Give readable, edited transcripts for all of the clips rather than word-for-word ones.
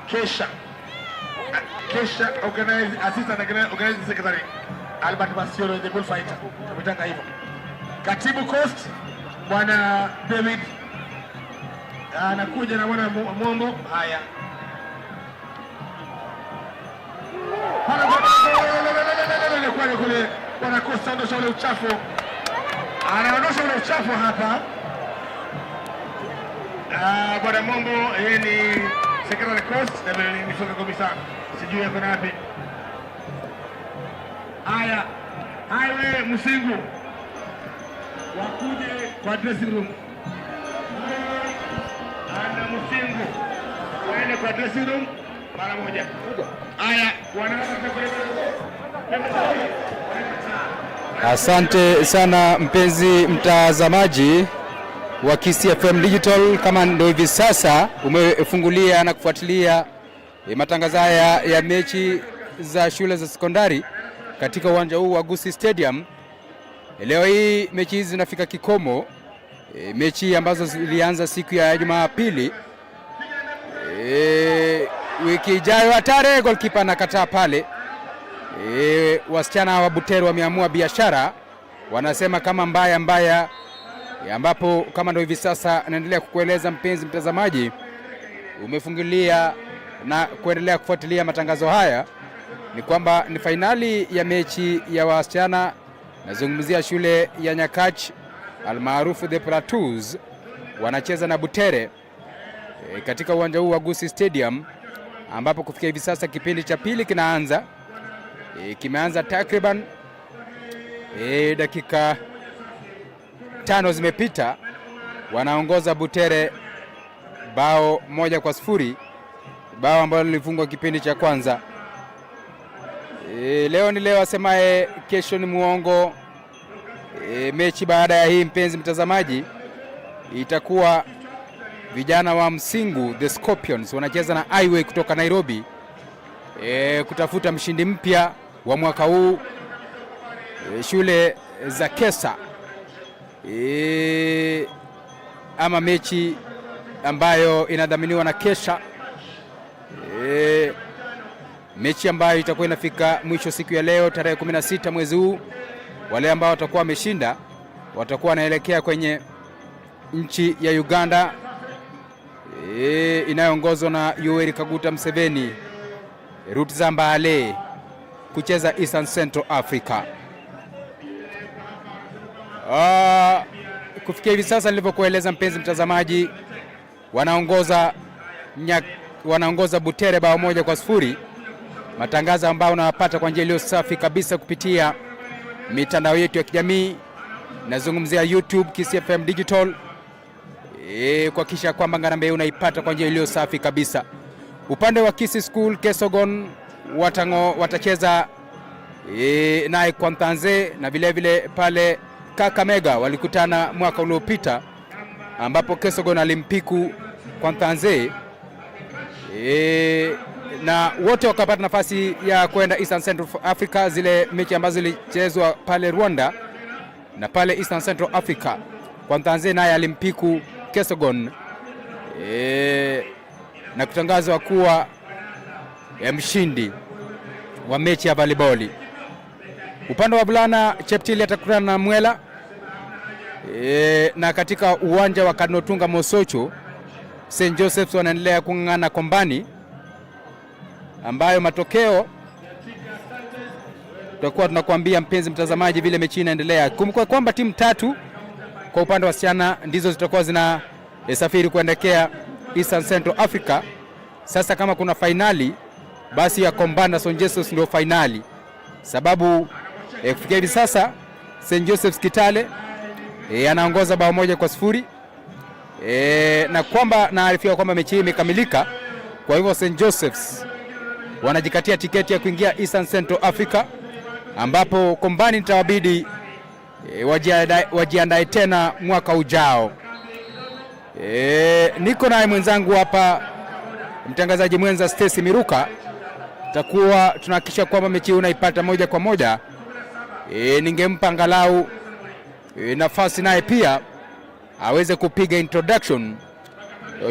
Kesha Kesha organize, assistant organizing secretary Albert Masiolo, the bullfighter, tumetanga hivyo. Katibu Coast Bwana David anakuja na bwana Mombo. Haya, kule bwana Costa ondosha ule uchafu, anaondosha ule uchafu hapa. Bwana Mombo yeye ni secretary Coast na nifunga kabisa, sijui yako wapi. Haya, highway Msingu wakuje kwa dressing room. Ana Msingu waende kwa dressing room mara moja. Haya, wanaanza. Asante sana mpenzi mtazamaji wa Kisii FM Digital, kama ndio hivi sasa umefungulia na kufuatilia matangazo haya ya mechi za shule za sekondari katika uwanja huu wa Gusii Stadium. Leo hii mechi hizi zinafika kikomo, mechi ambazo zilianza siku ya Jumapili. Wiki ijayo hatare, goalkeeper anakataa pale. Wasichana wa Butere wameamua biashara, wanasema kama mbaya mbaya, ambapo kama ndio hivi sasa naendelea kukueleza mpenzi mtazamaji, umefungulia na kuendelea kufuatilia matangazo haya, ni kwamba ni fainali ya mechi ya wasichana. Nazungumzia shule ya Nyakach almaarufu The Plateaus, wanacheza na Butere katika uwanja huu wa Gusii Stadium, ambapo kufikia hivi sasa kipindi cha pili kinaanza. Kimeanza takriban dakika 5 zimepita, wanaongoza Butere bao 1-0, bao ambalo lilifungwa kipindi cha kwanza. Leo ni leo, asemaye kesho ni muongo. Mechi baada ya hii, mpenzi mtazamaji, itakuwa vijana wa Msingu the Scorpions wanacheza na Highway kutoka Nairobi, kutafuta mshindi mpya wa mwaka huu, shule za Kesa, ama mechi ambayo inadhaminiwa na Kesha, mechi ambayo itakuwa inafika mwisho siku ya leo tarehe 16 mwezi huu. Wale ambao watakuwa wameshinda watakuwa wanaelekea kwenye nchi ya Uganda, inayoongozwa na Yoweri Kaguta Museveni, Ruth Zambale, kucheza Eastern Central Africa. Kufikia hivi sasa nilivyokueleza mpenzi mtazamaji, wanaongoza Butere bao 1-0. Matangazo ambayo unayapata kwa njia iliyo safi kabisa kupitia mitandao yetu ya kijamii. Nazungumzia YouTube Kisii FM Digital, kuhakikisha kwamba ngarambe unaipata kwa njia iliyo safi kabisa. Upande wa Kisii School Kesogon watacheza naye Kwantanze, na vile vile pale Kakamega walikutana mwaka uliopita ambapo Kesogon alimpiku Kwantanze, na wote wakapata nafasi ya kwenda Eastern Central Africa, zile mechi ambazo zilichezwa pale Rwanda na pale Eastern Central Africa. Kwantanze naye alimpiku Kesogon, na kutangazwa kuwa mshindi wa mechi ya volleyball. Upande wa vulana Cheptili atakutana na Mwela, na katika uwanja wa Kanotunga Mosocho St Joseph's wanaendelea kung'ang'ana Kombani, ambayo matokeo tutakuwa tunakuambia mpenzi mtazamaji vile mechi inaendelea. Kumbuka kwamba timu tatu kwa upande wa wasichana ndizo zitakuwa zina safiri kuelekea Eastern Central Africa. Sasa kama kuna fainali basi ya Kombani na St Joseph's ndio fainali, sababu kufikia hivi sasa St Joseph's Kitale anaongoza bao 1-0, na kwamba naarifiwa kwamba mechi hii imekamilika. Kwa hivyo St Joseph's wanajikatia tiketi ya kuingia Eastern Central Africa, ambapo Kombani itawabidi wajiandae tena mwaka ujao. Niko naye mwenzangu hapa mtangazaji mwenza Stacy Miruka, takuwa tunahakikisha kwamba mechi hii unaipata moja kwa moja. Ningempa angalau nafasi naye pia aweze kupiga introduction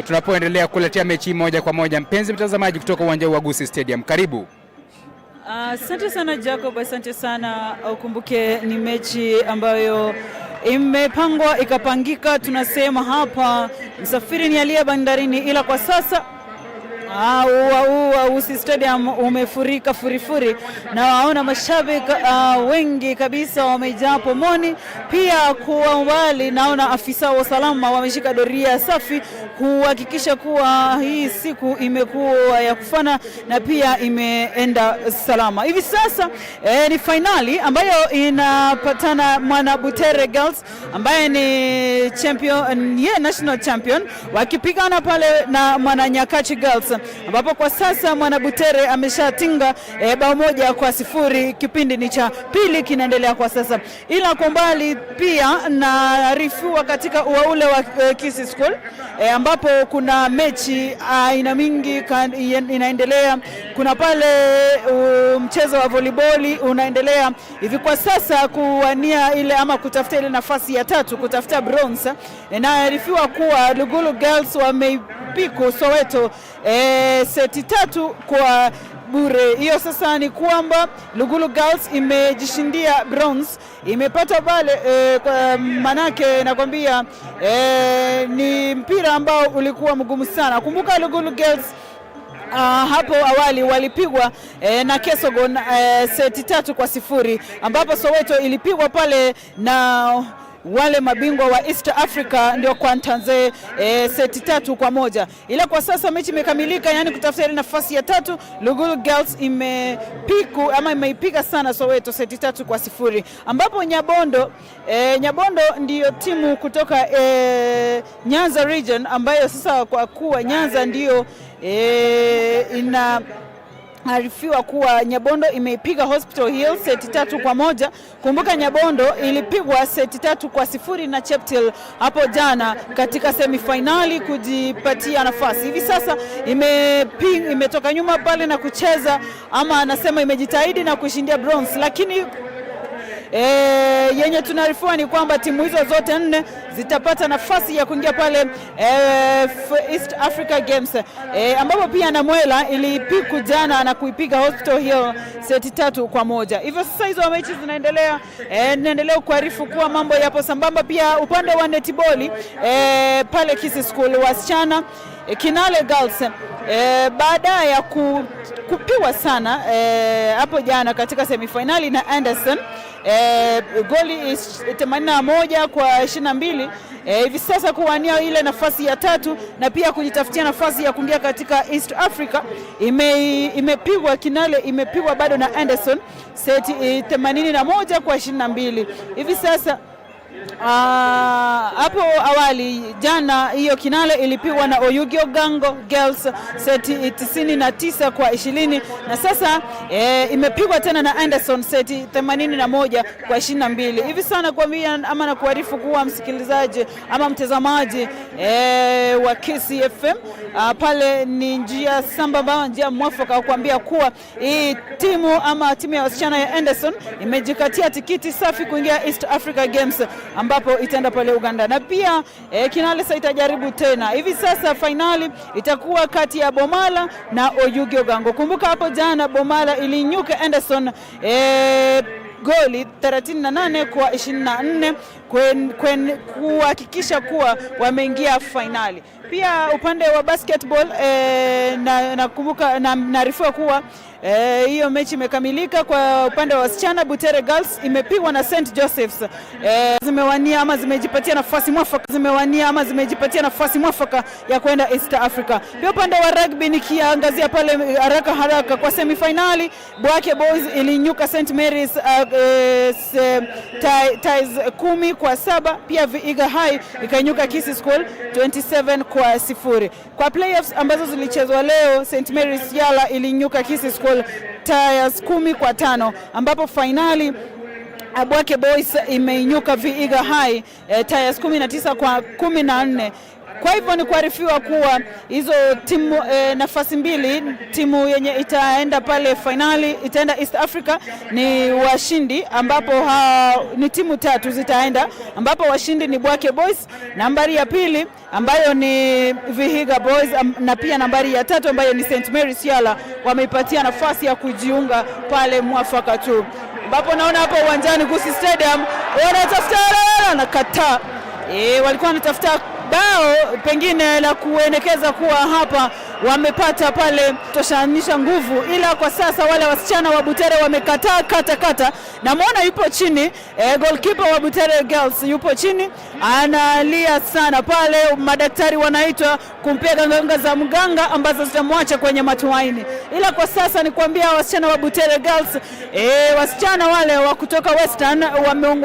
Tunapoendelea kuletea mechi moja kwa moja, mpenzi mtazamaji, kutoka uwanja wa Gusii Stadium. Karibu. Asante sana Jacob, asante sana. Ukumbuke ni mechi ambayo imepangwa ikapangika. Tunasema hapa msafiri ni aliye bandarini, ila kwa sasa ua huu wa Gusii Stadium umefurika furifuri, na waona mashabiki wengi kabisa wamejaa pomoni. Pia kwa umbali naona afisa wa usalama wameshika doria safi kuhakikisha kuwa hii siku imekuwa ya kufana na pia imeenda salama. Hivi sasa ni fainali ambayo inapatana Mwana Butere Girls ambaye ni champion, yeah, national champion wakipigana pale na Mwana Nyakachi Girls, ambapo kwa sasa Mwana Butere ameshatinga bao 1-0. Kipindi ni cha pili kinaendelea kwa sasa, ila kwa mbali pia naarifiwa katika ua ule wa Kisii School ambapo kuna mechi aina mingi inaendelea. Kuna pale mchezo wa volleyball unaendelea hivi kwa sasa kuwania ile ama kutafuta ile nafasi ya tatu, kutafuta bronze. Inaarifiwa kuwa Lugulu Girls wameipiku Soweto seti 3-0. Hiyo sasa ni kwamba Lugulu Girls imejishindia bronze, imepata pale kwa manake nakwambia ni mpira ambao ulikuwa mgumu sana. Kumbuka Lugulu Girls hapo awali walipigwa na Kesogon seti 3-0, ambapo Soweto ilipigwa pale na wale mabingwa wa East Africa ndio Kwantanze seti 3-1. Ila kwa sasa mechi imekamilika, yani kutafuta ile nafasi ya tatu, Lugulu Girls imepiku ama imeipiga sana Soweto seti 3-0, ambapo Nyabondo ndiyo timu kutoka Nyanza region ambayo sasa kwa kuwa Nyanza ndiyo ina arifiwa kuwa Nyabondo imeipiga Hospital Hill seti 3-1. Kumbuka Nyabondo ilipigwa seti 3-0 na Cheptil hapo jana katika semifinali kujipatia nafasi. Hivi sasa imetoka nyuma pale na kucheza ama anasema imejitahidi na kushindia bronze, lakini yenye tunaarifiwa ni kwamba timu hizo zote nne zitapata nafasi ya kuingia pale East Africa Games, ambapo pia Namwela ilipiku jana na kuipiga Hospital Hill seti 3-1. Hivyo sasa hizo mechi zinaendelea, naendelea kuarifu kuwa mambo yapo sambamba. Pia upande wa netiboli pale Kisii School wasichana Kinale Girls baada ya kupiwa sana hapo jana katika semifinali na Anderson goli 81-22, hivi sasa kuwania ile nafasi ya tatu na pia kujitafutia nafasi ya kuingia katika East Africa, imepigwa Kinale, imepigwa bado na Anderson seti 81-22. Hivi sasa hapo awali jana hiyo Kinale ilipigwa na Oyugio Gango Girls seti 99-20, na sasa imepigwa tena na Anderson seti 81-22. Hivi sana kuambia ama na kuarifu kuwa msikilizaji ama mtazamaji wa Kisii FM pale ni njia sambamba, njia mwafaka kuambia kuwa hii timu ama timu ya wasichana ya Anderson imejikatia tikiti safi kuingia East Africa Games ambapo itaenda pale Uganda, na pia Kinale sasa itajaribu tena. Hivi sasa fainali itakuwa kati ya Bomala na Oyugio Gango. Kumbuka hapo jana Bomala ilinyuka Anderson goli 38-24 kuhakikisha kuwa wameingia fainali. Pia upande wa basketball nakumbuka na naarifiwa kuwa hiyo mechi imekamilika kwa upande wa wasichana. Butere Girls imepigwa na St Joseph's. Zimewania ama zimejipatia nafasi mwafaka, zimewania ama zimejipatia nafasi mwafaka ya kwenda East Africa. Pia upande wa rugby nikiangazia pale haraka haraka kwa semifinali, Bwake Boys ilinyuka St Mary's ties 10-7. Pia Vihiga High ikainyuka Kisii School 27-0. Kwa playoffs ambazo zilichezwa leo, St Mary's Yala ilinyuka Kisii School ties 10-5, ambapo finali Bwake Boys imeinyuka Vihiga High ties 19-14. Kwa hivyo ni kuarifiwa kuwa hizo timu nafasi mbili, timu yenye itaenda pale fainali itaenda East Africa ni washindi, ambapo ni timu tatu zitaenda, ambapo washindi ni Bwake Boys, nambari ya pili ambayo ni Vihiga Boys na pia nambari ya tatu ambayo ni St Mary's Yala, wameipatia nafasi ya kujiunga pale mwafaka tu, ambapo naona hapo uwanjani Gusii Stadium wanatafuta na kataa. Walikuwa wanatafuta bao pengine la kuelekeza kuwa hapa wamepata pale toshanisha nguvu, ila kwa sasa wale wasichana wa Butere wamekataa kata kata. Namwona yupo chini goalkeeper wa Butere Girls yupo chini analia sana pale, madaktari wanaitwa kumpia ganganga za mganga ambazo zitamwacha kwenye matumaini, ila kwa sasa ni kuambia wasichana wa Butere Girls wasichana wale wa kutoka Western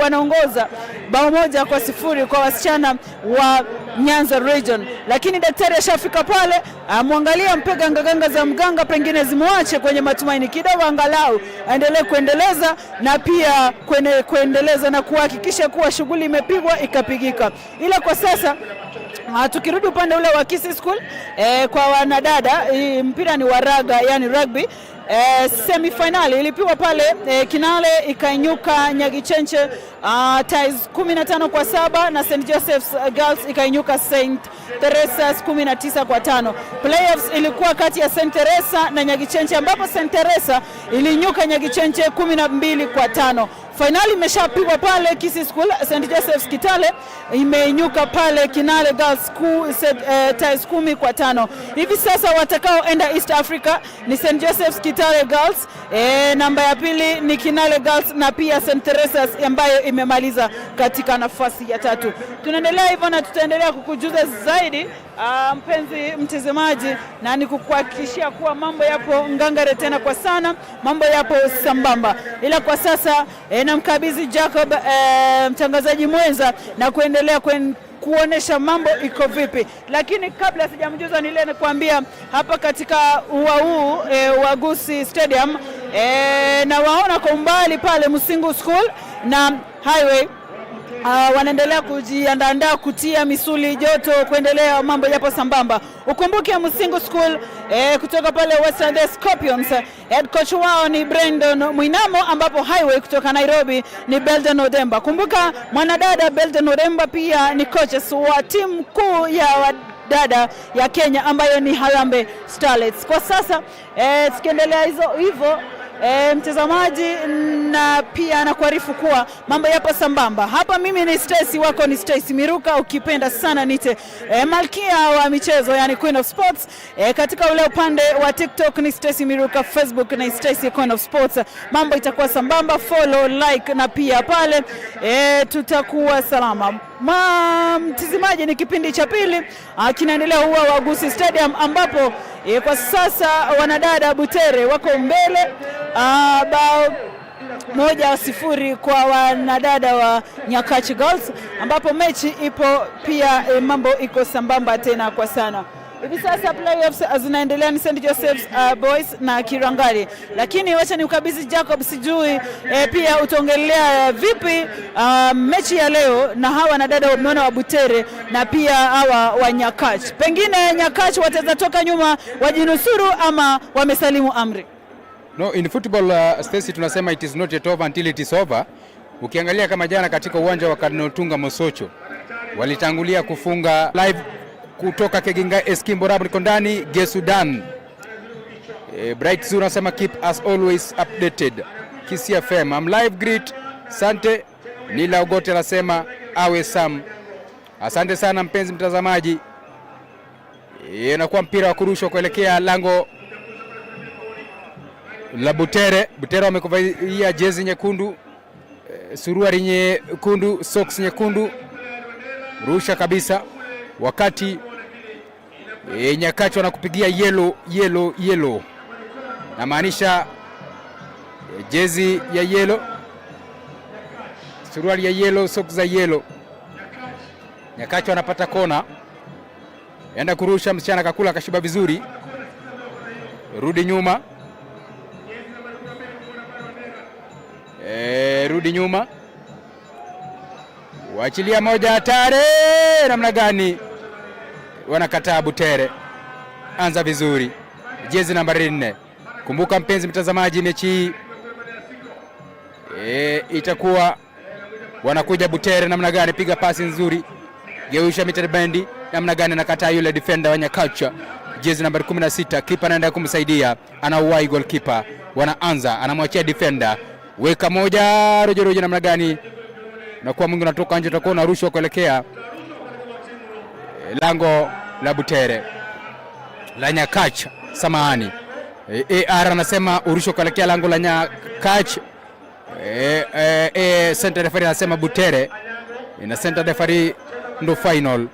wanaongoza bao 1-0 kwa wasichana wa Nyanza Region, lakini daktari ashafika pale amwangalia mpega ngaganga za mganga pengine zimwache kwenye matumaini kidogo, angalau aendelee kuendeleza na pia kuendeleza na kuhakikisha kuwa shughuli imepigwa ikapigika. Ila kwa sasa tukirudi upande ule wa Kisii School kwa wanadada mpira ni wa raga, yani rugby. Semifinali ilipigwa pale Kinale ikainyuka Nyagichenche ties 15-7 na St Joseph's Girls ikainyuka St Teresa's 19-5. Playoffs ilikuwa kati ya St Teresa na Nyagichenche ambapo St Teresa ilinyuka Nyagichenche 12-5. Finali imeshapigwa pale Kisii School, St Joseph's Kitale imeinyuka pale Kinale Girls School ties 10-5. Hivi sasa watakaoenda East Africa ni St Joseph's Kitale Girls, namba ya pili ni Kinale Girls na pia St Teresa's ambayo imemaliza katika nafasi ya tatu. Tunaendelea hivyo na tutaendelea kukujuza zaidi mpenzi mtazamaji, na nikukuhakikishia kuwa mambo yapo ngangare tena kwa sana, mambo yapo sambamba. Ila kwa sasa namkabidhi Jacob mtangazaji mwenza na kuendelea kuonesha mambo iko vipi. Lakini kabla sijamjuza nile nikuambia hapa katika ua huu wa Gusii Stadium na waona kwa umbali pale Musingu School na Highway wanaendelea kujiandaa kutia misuli joto, kuendelea mambo yapo sambamba. Ukumbuke Musingu School kutoka pale Western the Scorpions, head coach wao ni Brandon Mwinamo, ambapo Highway kutoka Nairobi ni Belden Odemba. Kumbuka mwanadada Belden Odemba pia ni coaches wa timu kuu ya dada ya Kenya ambayo ni Harambee Starlets. Kwa sasa tukiendelea hivyo mtazamaji, na pia nakuarifu kuwa mambo yapo sambamba hapa. Mimi ni Stacy, wako ni Stacy Miruka, ukipenda sana nite malkia wa michezo, yani Queen of Sports. Katika ule upande wa TikTok ni Stacy Miruka, Facebook ni Stacy Queen of Sports. Mambo itakuwa sambamba, follow, like na pia pale tutakuwa salama. Mtazamaji, ni kipindi cha pili kinaendelea huwa wa Gusii Stadium ambapo kwa sasa wanadada Butere wako mbele bao 1-0 kwa wanadada wa Nyakach Girls, ambapo mechi ipo pia mambo iko sambamba tena kwa sana. Hivi sasa playoffs zinaendelea ni St Joseph's Boys na Kirangari, lakini wacha ni ukabidhi Jacob, sijui pia utaongelea vipi mechi ya leo na hawa wanadada umeona wa Butere na pia hawa wa Nyakach. Pengine Nyakach wataweza toka nyuma wajinusuru ama wamesalimu amri. No, in football Stacy, tunasema it is not yet over until it is over. Ukiangalia kama jana katika uwanja wa Cardinal Tunga Mosocho walitangulia kufunga live kutoka Keginga Eskimbo Rabu Kondani Gesudan. Bright Zuru anasema keep us always updated. Kisii FM, I'm live greet. Sante. Nila Ogote anasema awe Sam. Asante sana mpenzi mtazamaji. Inakuwa mpira wa kurushwa kuelekea lango la Butere. Butere wamekuvalia jezi nyekundu, suruali nyekundu, socks nyekundu, rusha kabisa, wakati Nyakach wanakupigia yellow yellow yellow, namaanisha jezi ya yellow, suruali ya yellow, socks za yellow. Nyakach wanapata kona, enda kurusha, msichana kakula kashiba vizuri, rudi nyuma. Rudi nyuma, wachilia moja hatari namna gani? Wanakataa Butere, anza vizuri, jezi nambari 4. Kumbuka mpenzi mtazamaji, mechi hii itakuwa wanakuja Butere namna gani? Piga pasi nzuri, geusha mita bendi namna gani? Anakataa yule defender wa Nyakacha, jezi nambari 16. Kipa anaenda kumsaidia, anauwai goalkeeper, wanaanza, anamwachia defender, weka moja rojo rojo namna gani? Na kuwa mwingi unatoka nje, utakuwa unarushwa kuelekea lango la Butere la Nyakacha, samahani. AR anasema urushwa kuelekea lango la Nyakach. Center referee anasema Butere na center referee ndo final.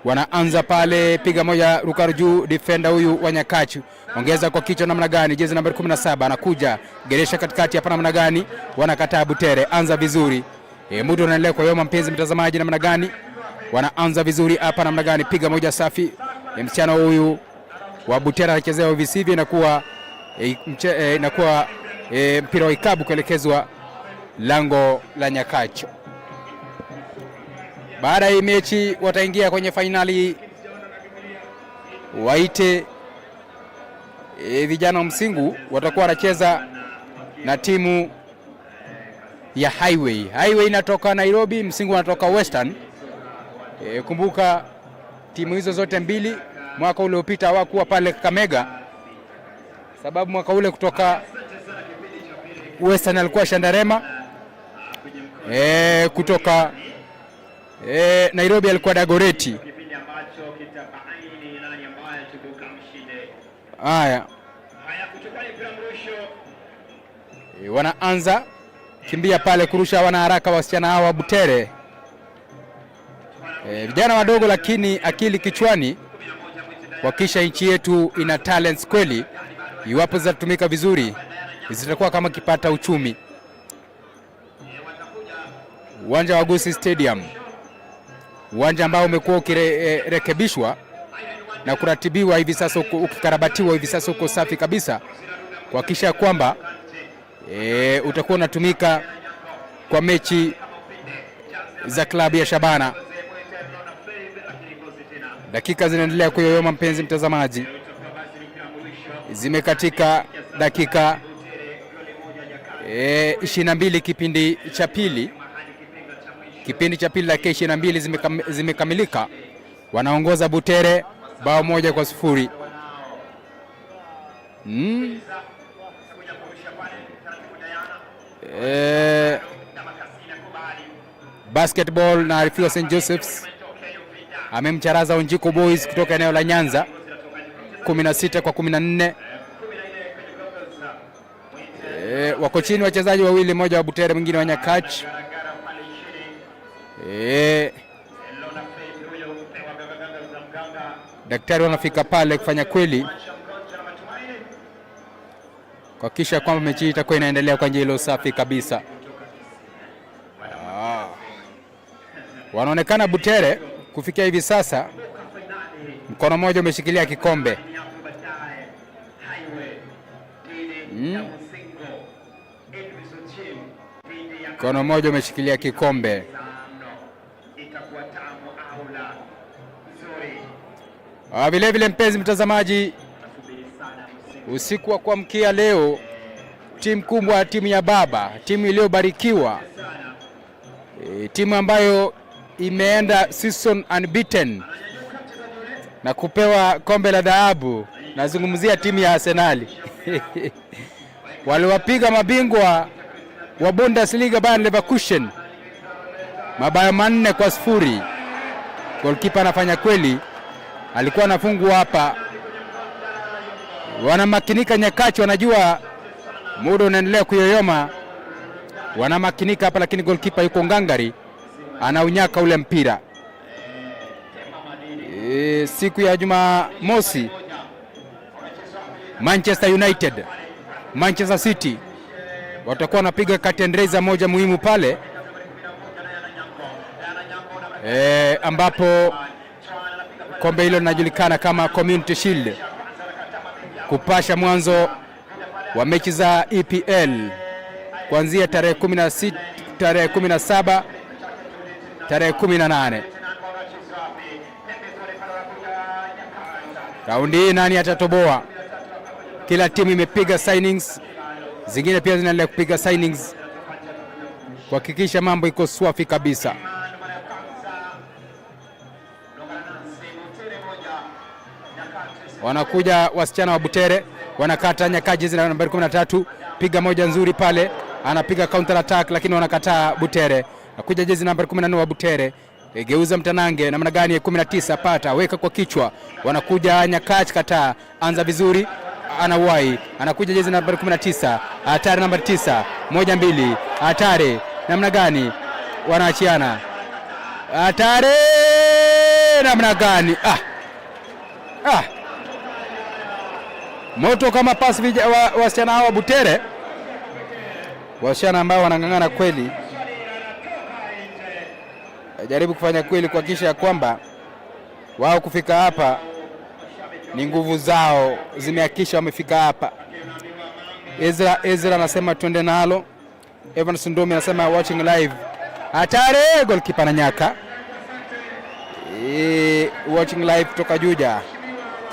Wanaanza pale, piga moja rukaru juu, defender huyu wa Nyakach ongeza kwa kichwa namna gani? Jezi nambari 17 anakuja geresha katikati hapa namna gani? Wanakataa Butere, anza vizuri. Muda unaendelea kwa yoma, mpenzi mtazamaji, namna gani? Wanaanza vizuri hapa namna gani? Piga moja safi. Msichana huyu wa Butere anachezea visivyo, inakuwa inakuwa mpira wa ikabu kuelekezwa lango la Nyakach. Baada ya hii mechi wataingia kwenye fainali, waite vijana wa Msingu watakuwa wanacheza na timu ya Highway. Highway inatoka Nairobi, Msingu wanatoka Western. Kumbuka timu hizo zote mbili mwaka uliopita hawakuwa pale Kakamega, sababu mwaka ule kutoka Western alikuwa Shandarema, kutoka Nairobi alikuwa Dagoreti. Haya, wanaanza kimbia pale kurusha, wana haraka wasichana hawa Butere. Vijana wadogo lakini akili kichwani, wakisha nchi yetu ina talents kweli. Iwapo zitatumika vizuri zitakuwa kama kipata uchumi. Uwanja wa Gusii Stadium, uwanja ambao umekuwa ukirekebishwa na kuratibiwa hivi sasa, ukikarabatiwa hivi sasa, uko safi kabisa kuhakikisha kwamba utakuwa unatumika kwa mechi za klabu ya Shabana. Dakika zinaendelea kuyoyoma, mpenzi mtazamaji, zimekatika dakika 22 kipindi cha pili. Kipindi cha pili dakika 22 zimekamilika. Wanaongoza Butere bao 1-0. Basketball na arifiwa St Joseph's amemcharaza Onjiko Boys kutoka eneo la Nyanza 16-14. Wako chini wachezaji wawili, mmoja wa Butere mwingine wa Nyakach. Daktari wanafika pale kufanya kweli kuhakikisha kwamba mechi itakuwa inaendelea kwa njia iliyo safi kabisa. Wanaonekana Butere kufikia hivi sasa mkono mmoja umeshikilia kikombe. Mkono mmoja umeshikilia kikombe. Vile vile mpenzi mtazamaji, usiku wa kuamkia leo timu kubwa, timu ya baba, timu iliyobarikiwa, timu ambayo imeenda season unbeaten na kupewa kombe la dhahabu. Nazungumzia timu ya Arsenal. Waliwapiga mabingwa wa Bundesliga Bayer Leverkusen mabao 4-0. Goalkeeper anafanya kweli, alikuwa anafungwa hapa. Wanamakinika Nyakach, wanajua muda unaendelea kuyoyoma, wanamakinika hapa, lakini goalkeeper yuko ngangari, anaunyaka ule mpira. Siku ya Jumamosi Manchester United, Manchester City watakuwa wanapiga curtain raiser moja muhimu pale, ambapo kombe hilo linajulikana kama Community Shield, kupasha mwanzo wa mechi za EPL kuanzia tarehe 16, tarehe 17, tarehe 18. Raundi hii nani atatoboa? Kila timu imepiga signings, zingine pia zinaendelea kupiga signings kuhakikisha mambo iko swafi kabisa. Wanakuja wasichana wa Butere, wanakata Nyakach, jezi nambari 13, piga moja nzuri pale, anapiga counter attack, lakini wanakataa Butere. Nakuja jezi nambari 14 wa Butere, geuza mtanange namna gani? 19 pata, weka kwa kichwa, wanakuja Nyakach, kataa, anza vizuri, anawai, anakuja jezi nambari 19, hatari nambari 9, moja mbili, hatari namna gani? Wanaachiana, hatari namna gani? Ah. Ah. Moto kama pasi wasichana hawa Butere, wasichana ambao wanang'ang'ana kweli, jaribu kufanya kweli kuhakikisha ya kwamba wao kufika hapa ni nguvu zao zimehakikisha wamefika hapa. Ezra anasema twende nalo. Evans Ndomi anasema watching live. Hatari, goalkeeper na nyaka. Watching live kutoka Juja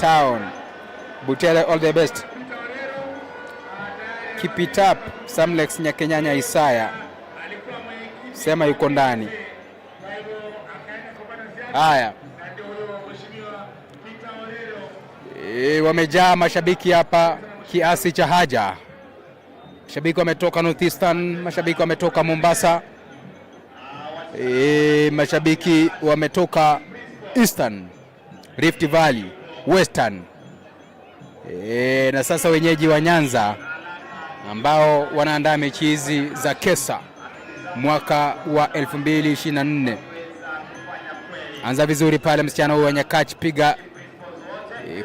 Town. Butere, all the best. Keep it up. Samlex Nyakenyanya Isaya sema yuko ndani. Haya, wamejaa mashabiki hapa kiasi cha haja. Mashabiki wametoka North Eastern, mashabiki wametoka Mombasa, mashabiki wametoka Eastern, Rift Valley, Western, na sasa wenyeji wa Nyanza ambao wanaandaa mechi hizi za Kesa mwaka wa 2024. Anza vizuri pale msichana huyu wa Nyakach, piga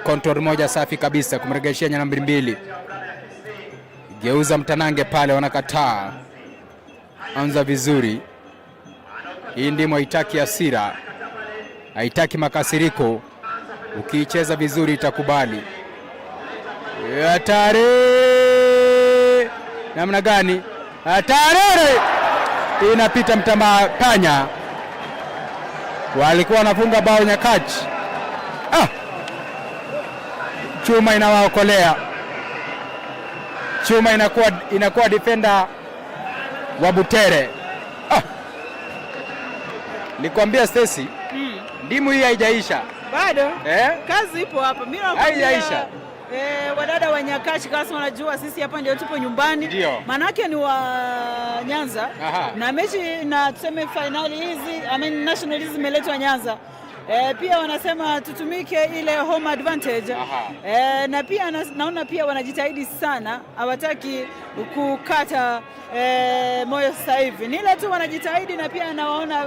control moja safi kabisa kumregeshia nambari 2. Geuza mtanange pale, wanakataa. Anza vizuri. Hii ndimo haitaki hasira, haitaki makasiriko. Ukiicheza vizuri itakubali. Hatari namna gani? Hatari inapita mtambaa panya. Walikuwa wanafunga bao Nyakach. Chuma inawaokolea. Chuma inakuwa defender wa Butere. Nikwambia Stacy, ndimu hii haijaisha bado eh? Kazi ipo hapa. Mimi nakwambia haijaisha. Wadada wa Nyakach kama wanajua sisi hapa ndio tupo nyumbani, manake ni wa Nyanza. Aha. Na mechi na tuseme finali hizi, I mean national hizi zimeletwa Nyanza. Pia wanasema tutumike ile home advantage. Na pia naona pia wanajitahidi sana, hawataki kukata moyo sasa hivi, ni ile tu wanajitahidi, na pia nawaona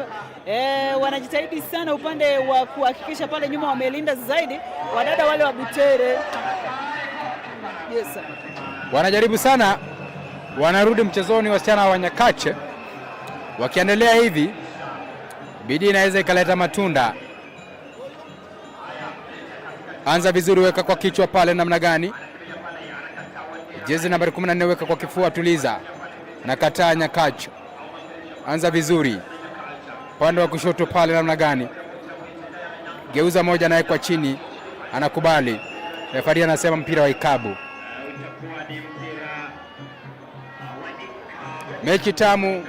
wanajitahidi sana upande wa kuhakikisha pale nyuma wamelinda zaidi wadada wale wa Butere. Yes, sir. Wanajaribu sana, wanarudi mchezoni wasichana wa Nyakache. Wakiendelea hivi, bidii inaweza ikaleta matunda. Anza vizuri, weka kwa kichwa pale, namna gani? Jezi nambari 14 weka kwa kifua, tuliza. Nakataa Nyakach. Anza vizuri, upande wa kushoto pale, namna gani? Geuza moja, naye kwa chini, anakubali. Refari anasema mpira wa ikabu. Mechi tamu,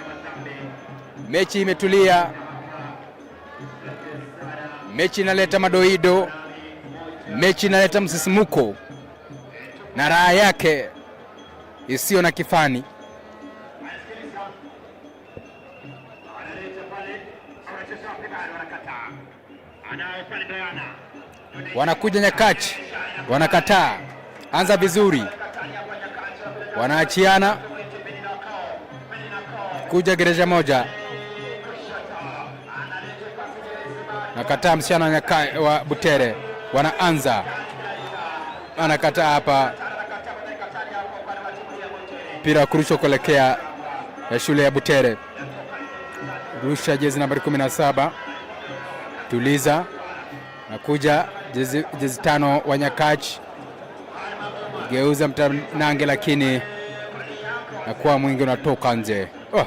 mechi imetulia, mechi inaleta madoido, mechi inaleta msisimuko na raha yake isiyo na kifani. Wanakuja Nyakach, wanakataa. Anza vizuri, wanaachiana, kuja gereja moja, nakataa. Msichana wa Butere wanaanza, anakataa hapa, mpira wa kurushwa kuelekea ya shule ya Butere. Rusha jezi nambari 17, tuliza, nakuja jezi 5 wa Nyakach, geuza mtanange, lakini nakuwa mwingi unatoka nje. Oh.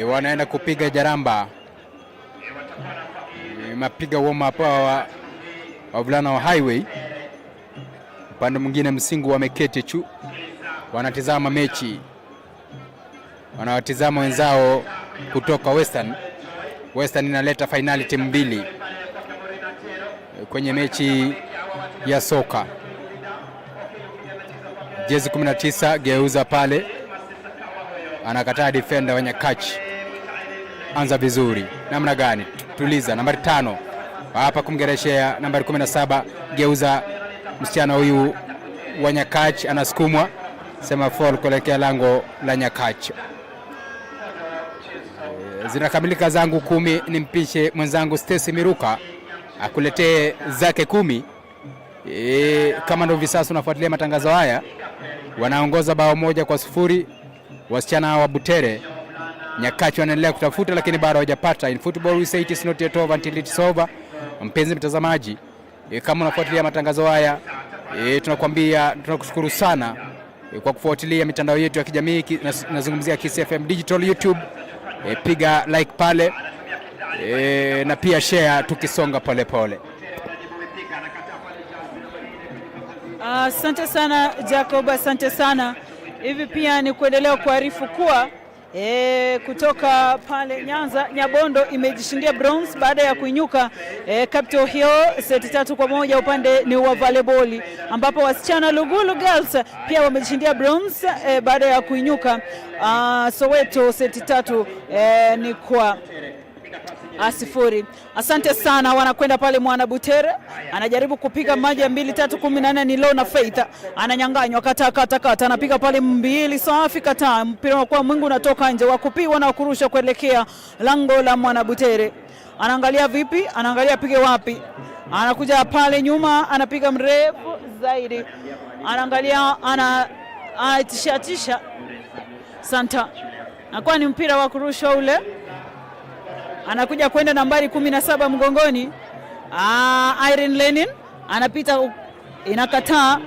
Wanaenda kupiga jaramba, mapiga warm up hawa Wavulana wa Highway. Upande mwingine Musingu wameketi chu, wanatizama mechi, wanawatizama wenzao kutoka Western. Western inaleta fainali timu mbili kwenye mechi ya soka. Jezi 19 geuza pale, anakataa defender wa Nyakach. Anza vizuri, namna gani? Tuliza nambari 5 hapa kumgereshea nambari 17, geuza msichana huyu wa Nyakach anasukumwa, sema foul kuelekea lango la Nyakach. Zinakamilika zangu 10, nimpishe mwenzangu Stacy Miruka akuletee zake 10. Kama ndio hivi sasa unafuatilia matangazo haya, wanaongoza bao 1-0 wasichana wa Butere. Nyakach wanaendelea kutafuta lakini bado hawajapata. In football we say it is not yet over until it's over. Mpenzi mtazamaji, kama unafuatilia matangazo haya, tunakwambia tunakushukuru sana kwa kufuatilia mitandao yetu ya kijamii. Nazungumzia Kiss FM Digital YouTube. Piga like pale, na pia share tukisonga polepole. Asante sana Jacob, asante sana. Hivi pia ni kuendelea kuarifu kuwa kutoka pale Nyanza, Nyabondo imejishindia bronze baada ya kuinyuka Capital Hill seti 3-1 upande ni wa volleyball, ambapo wasichana Lugulu Girls pia wamejishindia bronze baada ya kuinyuka Soweto seti 3 ni kwa 0. Asante sana. Wanakwenda pale Mwana Butere anajaribu kupiga maji ya 2 3 14 ni Lona Faith ananyang'anywa, kata kata kata, anapiga pale 2 safi, kata mpira unakuwa mwingi unatoka nje, wa kupigwa na kurusha kuelekea lango la Mwana Butere. Anaangalia vipi, anaangalia pige wapi, anakuja pale nyuma, anapiga mrefu zaidi, anaangalia, ana anatisha tisha Santa, nakuwa ni mpira wa kurushwa ule. Anakuja kwenda nambari 17 mgongoni. Irene Lenin anapita, inakataa.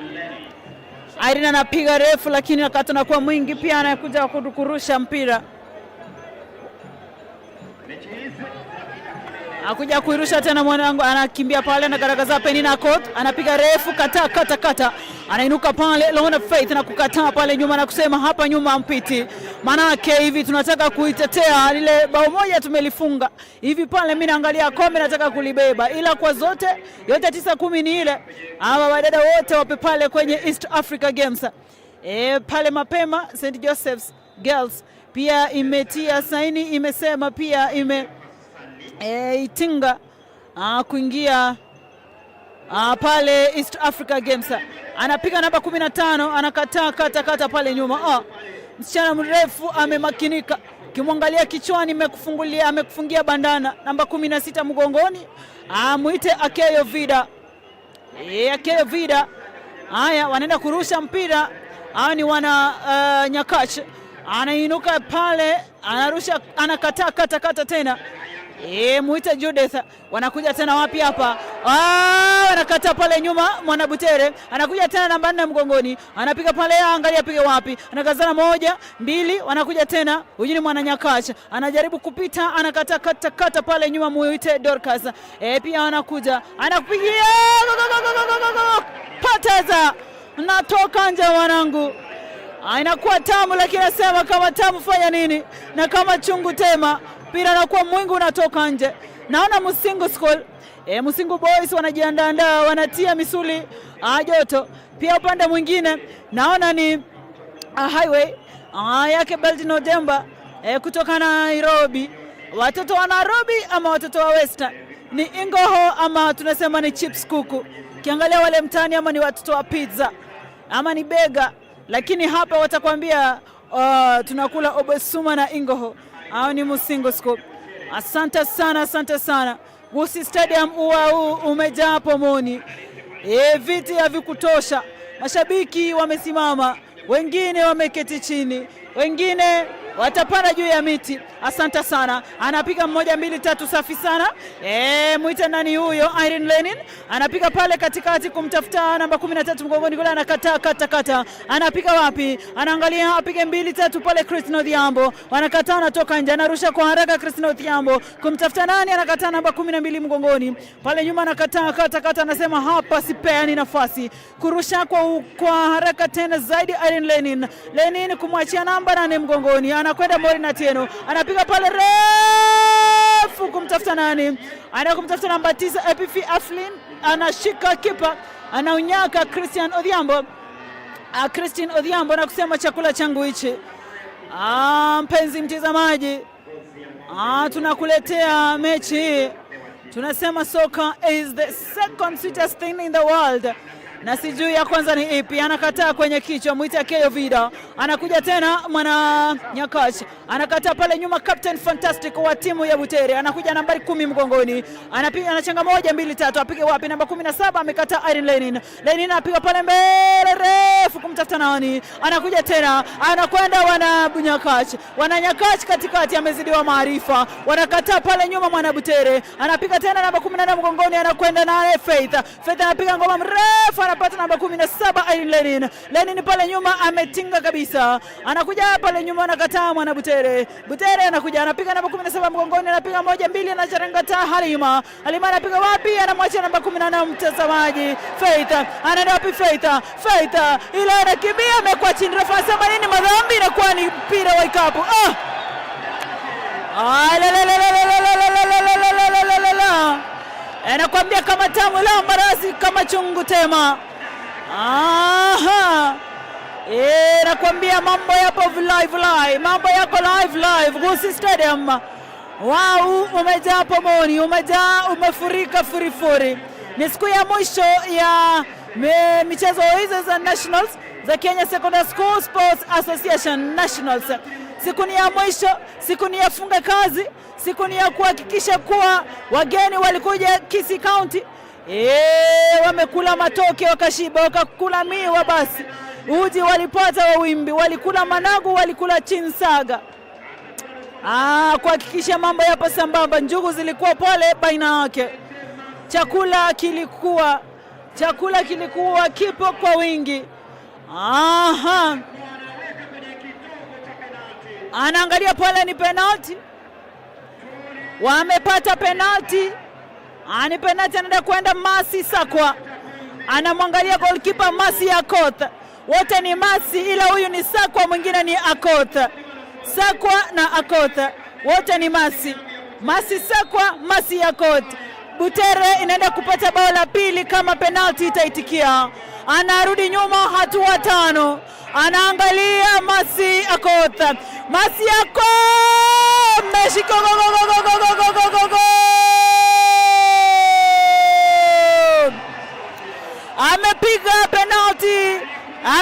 Irene anapiga refu lakini akata na kuwa mwingi, pia anakuja kurusha mpira. Akuja kuirusha tena mwanangu, anakimbia pale na garagaza Penina Kot, anapiga refu, kata kata kata, anainuka pale Lona Faith na kukataa pale nyuma na kusema hapa nyuma mpiti. Manake hivi tunataka kuitetea lile bao moja tumelifunga hivi pale, mimi naangalia kombe nataka kulibeba, ila kwa zote yote 9 10 ni ile hawa wadada wote wape pale kwenye East Africa Games. Pale mapema St Joseph's Girls pia imetia saini, imesema pia ime itinga kuingia pale East Africa Games. Anapiga namba 15, anakataa kata kata pale nyuma. Msichana mrefu amemakinika, kimwangalia kichwani amekufungulia, amekufungia bandana. Namba 16 mgongoni, muite Akeyo Vida. Akeyo Vida. Haya, wanaenda kurusha mpira. Hawa ni wana Nyakach. Anainuka pale, anarusha, anakataa kata kata tena. Muite Judith. Wanakuja tena wapi hapa? Wanakataa pale nyuma Mwana Butere. Anakuja tena namba 4 mgongoni. Anapiga pale, angalia piga wapi. Anakazana 1 2, wanakuja tena. Huyu ni Mwana Nyakach. Anajaribu kupita, anakataa kata kata pale nyuma muite Dorcas. Pia anakuja. Anakupigia. Poteza. Natoka nje wanangu. Inakuwa tamu lakini nasema kama tamu fanya nini? Na kama chungu tema. Mpira unakuwa mwingi unatoka nje. Naona Musingu School, Musingu Boys wanajiandaa, wanatia misuli joto. Pia upande mwingine naona ni Highway yake Beldino Demba kutoka Nairobi. Watoto wa Nairobi ama watoto wa Western ni ingoho ama tunasema ni chips kuku. Kiangalia wale mtani ama ni watoto wa pizza ama ni bega, lakini hapa watakwambia tunakula obosuma na ingoho. Hao ni Musingu School. Asante sana, asante sana. Gusii Stadium uwa huu umejaa pomoni. Viti havikutosha. Mashabiki wamesimama, wengine wameketi chini, wengine watapanda juu ya miti. Asante sana, anapiga moja mbili tatu, safi sana. Mwita nani huyo? Irene Lenin anapiga pale katikati kumtafuta namba 13 mgongoni kule, anakataa kata kata, anapiga wapi? Anaangalia apige mbili tatu pale, Christine Odhiambo wanakataa, anatoka nje, anarusha kwa haraka Christine Odhiambo kumtafuta nani? Anakataa namba 12 mgongoni pale nyuma, anakataa kata kata, anasema hapa sipeani nafasi kurusha kwa haraka tena zaidi Irene Lenin. Lenin kumwachia namba 8 mgongoni, anakwenda Morina Tieno, anapiga pale refu kumtafuta nani? Anakumtafuta namba 9 Epifi Aflin, anashika kipa, anaunyaka Christian Odhiambo. Christine Odhiambo na kusema chakula changu hichi. Mpenzi mtazamaji, tunakuletea mechi hii, tunasema soka is the second sweetest thing in the world, na sijui ya kwanza ni ipi. Anakataa kwenye kichwa, mwita Keyo Vida, anakuja tena mwana Nyakach, anakataa pale nyuma, Captain Fantastic wa timu ya Butere anakuja nambari 10 mgongoni, anapiga, anachenga moja mbili tatu, apige wapi? Namba 17 amekataa Irene Lenin. Lenin anapiga pale mbele refu kumtafuta nani, anakuja tena, anakwenda wana Nyakach, wana Nyakach katikati, amezidiwa maarifa, wanakataa pale nyuma, mwana Butere anapiga tena namba 18 mgongoni, anakwenda naye Faith. Faith anapiga ngoma mrefu, anapata namba 17 Irene Lenin. Lenin pale nyuma ametinga kabisa, anakuja pale nyuma, anakataa mwana Butere. Butere anakuja anapiga namba 17 mgongoni, anapiga moja mbili, anacharangata Halima. Halima anapiga wapi? Anamwachia namba 18 mtazamaji Faith. Anaenda wapi Faith? Faith ila anakimbia, amekuwa chini. Refa anasema nini? Madhambi, inakuwa ni mpira wa ikapu. Ah! La la la la la la la la la la la la la la. Anakuambia kama tamu la marazi kama chungu tema. Aha. Nakwambia mambo yapo live live, mambo yako live live Gusii Stadium. Wau, umejaa pomoni, umejaa, umefurika furifuri. Ni siku ya mwisho ya michezo hizo za Nationals za Kenya Secondary School Sports Association Nationals. Siku ni ya mwisho, siku ni ya funga kazi, siku ni ya kuhakikisha kuwa wageni walikuja Kisii County, wamekula matoke wakashiba, wakakula miwa, basi uji walipata wawimbi, walikula managu, walikula chinsaga. Kuhakikisha mambo yapo sambamba. Njugu zilikuwa pale baina yake, chakula kilikuwa kipo kwa wingi. Aha, anaangalia pale, ni penalti, wamepata penalti. Ni penalti, anaenda kwenda Masi Sakwa, anamwangalia goalkeeper Masi Akoth. Wote ni Masi, ila huyu ni Sakwa, mwingine ni Akoth. Sakwa na Akoth wote ni Masi. Masi Sakwa, Masi Akoth. Butere inaenda kupata bao la pili kama penalti itaitikia. Anarudi nyuma hatua 5, anaangalia Masi Akoth. Masi Akoth meshika go go go go go go go go. Amepiga penalti,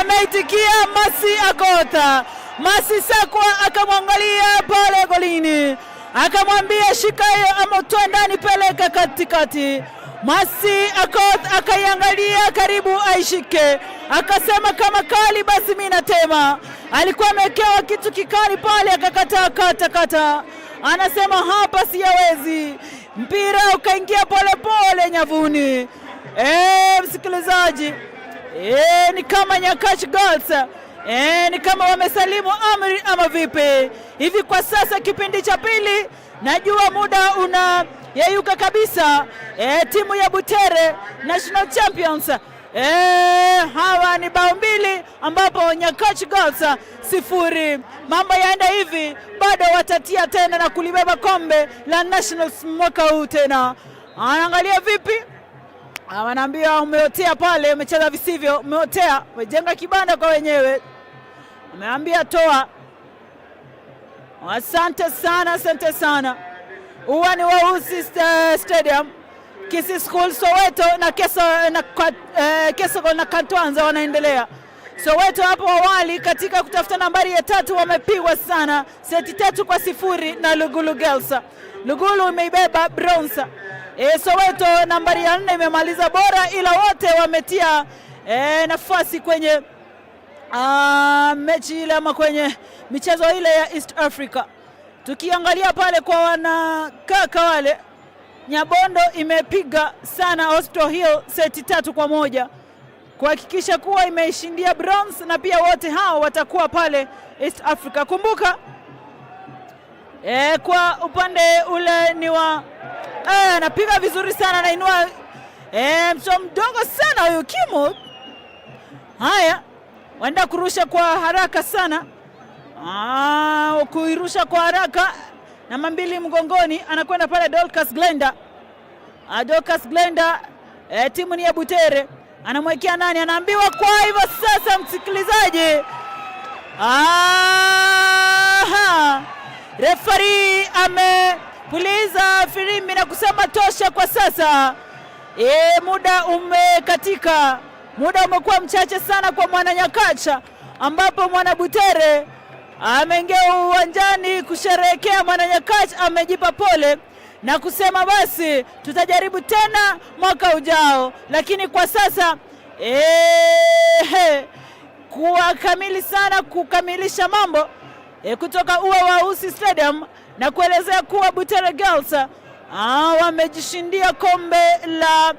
ameitikia Masi Akoth. Masi Sakwa akamwangalia pale golini, akamwambia shika hiyo ama utoe ndani, peleka katikati. Masi Akoth akaiangalia karibu aishike, akasema kama kali basi mimi natema. Alikuwa amewekewa kitu kikali pale, akakataa kata kata, anasema hapa siyawezi. Mpira ukaingia polepole nyavuni. Msikilizaji, ni kama Nyakach Girls ni kama wamesalimu amri ama vipi? Hivi kwa sasa kipindi cha pili, najua muda unayeyuka kabisa. Timu ya Butere National Champions hawa ni bao 2 ambapo Nyakach Girls 0. Mambo yaenda hivi, bado watatia tena na kulibeba kombe la Nationals mwaka huu tena. Anaangalia vipi? Wanaambia umeotea pale, umecheza visivyo, umeotea, umejenga kibanda kwa wenyewe. Umeambia toa. Asante sana, asante sana. Uwa ni wa Gusii Stadium. Kisii School Soweto na Keso na Keso na Kantwanza wanaendelea. Soweto hapo awali katika kutafuta nambari ya 3 wamepigwa sana, seti 3-0 na Lugulu Girls. Lugulu imeibeba bronze. Soweto nambari ya 4 imemaliza bora, ila wote wametia nafasi kwenye mechi ile ama kwenye michezo ile ya East Africa. Tukiangalia pale kwa wanakaka wale, Nyabondo imepiga sana Hospital Hill seti 3-1 kuhakikisha kuwa imeishindia bronze, na pia wote hao watakuwa pale East Africa. Kumbuka kwa upande ule ni wa anapiga vizuri sana, anainua mtoto mdogo sana huyu Kimu. Haya, waenda kurusha kwa haraka sana. Kuirusha kwa haraka, namba 2 mgongoni, anakwenda pale Dorcas Glenda. Dorcas Glenda, timu ni ya Butere, anamwekea nani? Anaambiwa kwa hivyo sasa, msikilizaji, refari amepuliza filimbi na kusema tosha kwa sasa. Muda umekatika, muda umekuwa mchache sana kwa mwana Nyakacha, ambapo mwana Butere ameingia uwanjani kusherehekea. Mwana Nyakacha amejipa pole na kusema basi tutajaribu tena mwaka ujao, lakini kwa sasa kuwa kamili sana kukamilisha mambo kutoka ua wa Usi Stadium na kuelezea kuwa Butere Girls wamejishindia kombe la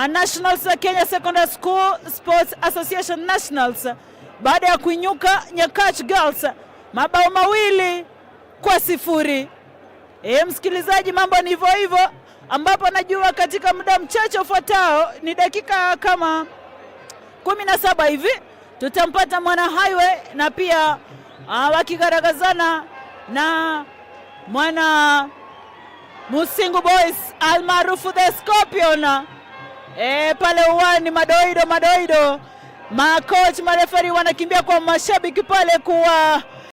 Nationals Kenya Secondary School Sports Association Nationals baada ya kuinyuka Nyakach Girls mabao 2-0. Msikilizaji, mambo ni hivyo hivyo, ambapo najua katika muda mchache ufuatao, ni dakika kama 17 hivi, tutampata mwana Highway na pia wakigaragazana na mwana Musingu Boys almaarufu The Scorpion. Pale uwani madoido madoido, makoch marefari wanakimbia kwa mashabiki pale kuwa